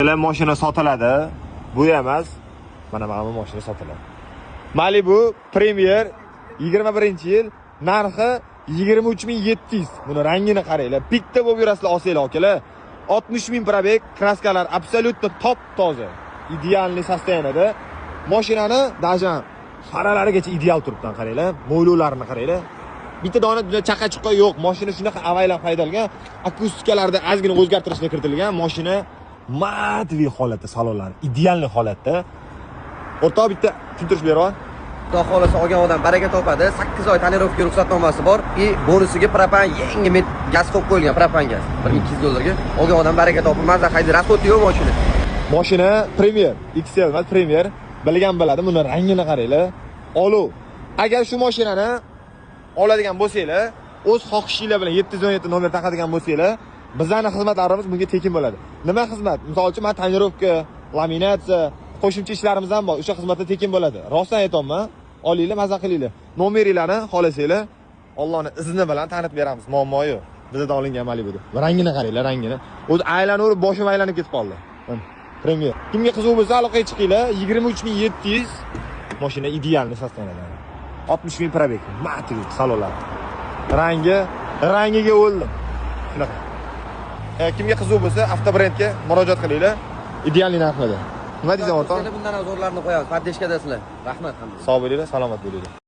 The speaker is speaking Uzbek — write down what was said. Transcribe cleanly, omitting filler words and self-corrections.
Sizlar, mashina sotiladi. Bu emas. Mana bu mashina sotiladi. Malibu Premier, 21-yil, narxi 23 700. Buni rangini qaranglar. Bitta bo'lib yurasizlar, olsanglar, akalar. 60 ming пробег, краска lar абсолютно top toza. Идеальный состояние da. Mashinani даже faralarigacha ideal turibdi, qaranglar. Mo'ylovlarini qaranglar. Bitta dona chaqa chuqa yo'q. Mashina shunaqa avaylab haydalgan. Akustikalarda ozgina o'zgartirishlar kiritilgan. Mashina матовый holatda, salonlari идеальный holatda. O'rtoq, bitta tushuntirish beraman. Xudo xohlasa, olgan odam baraka topadi. 8 oy тонировка ruxsatnomasi bor и bonusiga propan, yangi gaz qo'yib qo'yilgan, propan gaz. 1200 dollarga olgan odam baraka topib, maza haydi, расход i yo'q mashina. Mashina Premier, XL emas, Premier. Bilgan biladi, buni rangini qaranglar. Olov. Agar shu mashinani oladigan bo'lsanglar, o'z xohishinglar bilan 717 nomer taqadigan bo'lsanglar, bizani xizmatlarimiz bunga tekin bo'ladi. Nima xizmat? Misol uchun, man тонировка, laminatsiya, qo'shimcha ishlarimiz ham bor. O'sha xizmatlar tekin bo'ladi. Rostdan aytyapman. Olinglar, maza qilinglar. Nomeringlarni xohlasanglar, Allohning izni bilan tanitib beramiz. Muammo yo'q. Bizdan olingan Malibuda. Rangini qaranglar, rangini. O'zi aylanaverib boshim aylanib ketib qoldi. Mana, Premier. Kimga qiziq bo'lsa, aloqaga chiqinglar. 23 700, mashina идеальный состояние da. 60 ming пробег. Матовый salonlar. Rangi, rangiga o'ldim. Shunaqa. Kimga qiziq bo'lsa, avtobrendga murojaat qilinglar. Идеальный narxlarda. Nima deysan, o'rtoq? Bundan ham zo'rlarini qo'yamiz. Поддержка dasizlar. Rahmat hammaga. Sog' bo'linglar, salomat bo'linglar.